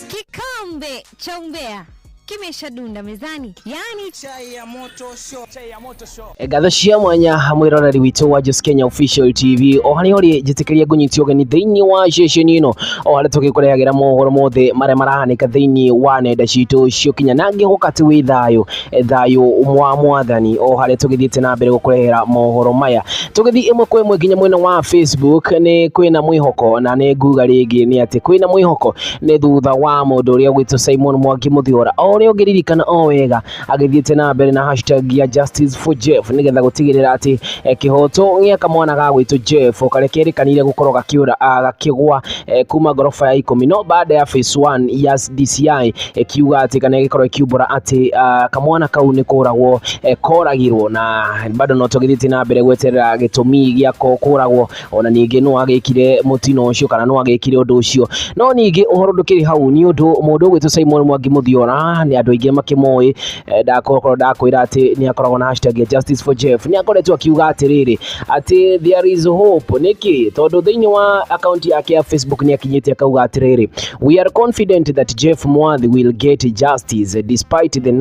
Kikombe cha umbea kimeshadunda mezani, yaani Chai ya moto show. Chai ya moto show. Ngatho cia mwanya mwiroreri witũ wa Jos Kenya Official TV, o harĩa ũrĩ, njĩtĩkĩria ngũnyite ũgeni thĩinĩ wa ceceni ĩno, o harĩa tũgĩkũrehagĩra mohoro mothe marĩa marahanĩka thĩinĩ wa nenda citũ cia ũkinya, na ngĩhoka atĩ wĩ thayũ, thayũ wa Mwathani, o harĩa tũgĩthiĩte na mbere gũkũrehera mohoro maya. Tũgĩthiĩ ĩmwe kwa ĩmwe nginya mwena wa Facebook, nĩ kwĩna mwĩhoko, na nĩ nguga rĩngĩ nĩ atĩ kwĩna mwĩhoko, nĩ thutha wa mũndũ ũrĩa ũgwĩtwo Simon Mwangi Mũthiora, o ũrĩa ũngĩririkana o wega agĩthiĩte na mbere na #JusticeForJeff, nĩgetha gũtigĩrĩra atĩ kĩhoto gĩa kamwana ga gwĩtwo Jeff karĩa kerĩkanĩire gũkorwo gakĩũra, gakĩgwa kuma ngoroba ya 10. No baada ya phase 1 ya DCI ĩkiuga atĩ kana ĩgĩkorwo ĩkiumbũra atĩ kamwana kau nĩ kũragwo koragirwo, na bado no tũgĩthiĩte na mbere gweterera gĩtũmi gĩa kũragwo, ona ningĩ no agĩkire mũtino ũcio kana no agĩkire ũndũ ũcio. No ningĩ ũhoro ndũkĩrĩ hau, nĩ ũndũ mũndũ ũgwĩtwo Simon Mwangi Mũthiora, nĩ andũ aingĩ makĩmoĩ, ndakorwo ndakwĩra atĩ nĩ akoragwo na #JusticeForJeff, nĩ akoretwo akiuga atĩrĩrĩ atĩ there is hope. Nĩkĩ? Tondũ thĩinĩ wa akaunti yake ya Facebook nĩ akinyĩte akauga atĩrĩrĩ, "We are confident that Jeff Mwathi will get justice despite the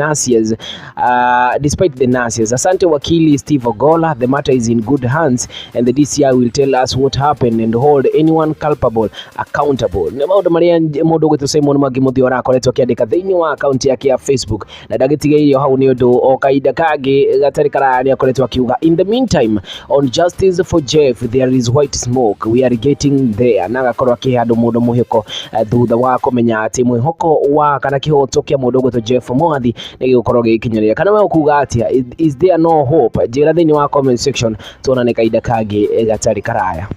nurses. Asante wakili Steve Ogola. The matter is in good hands and the DCI will tell us what happened and hold anyone culpable accountable." Nĩ maũndũ marĩa mũndũ ũgwĩtwo Simon Mwangi Mũthiora akoretwo akĩandĩka thĩinĩ wa akaunti yake ya Facebook, na ndagĩtigĩirio hau, nĩ ũndũ o kahinda kangĩ gatarĩ karaya nĩ akoretwo akiuga, "In the meantime, on justice for Jeff, there is white smoke. We are getting there." Na agakorwo akĩhe andũ mũndũ mwĩhoko, thutha wa kũmenya atĩ mwĩhoko wa kana kĩhoto kĩa mũndũ ũgwĩtwo Jeff Mwathi nĩ gĩgũkorwo gĩgĩkinyĩrĩra. Kana we ũkuga atĩa? Is there no hope? Njĩra thĩinĩ wa comment section, tuonane kahinda kangĩ gatarĩ karaya.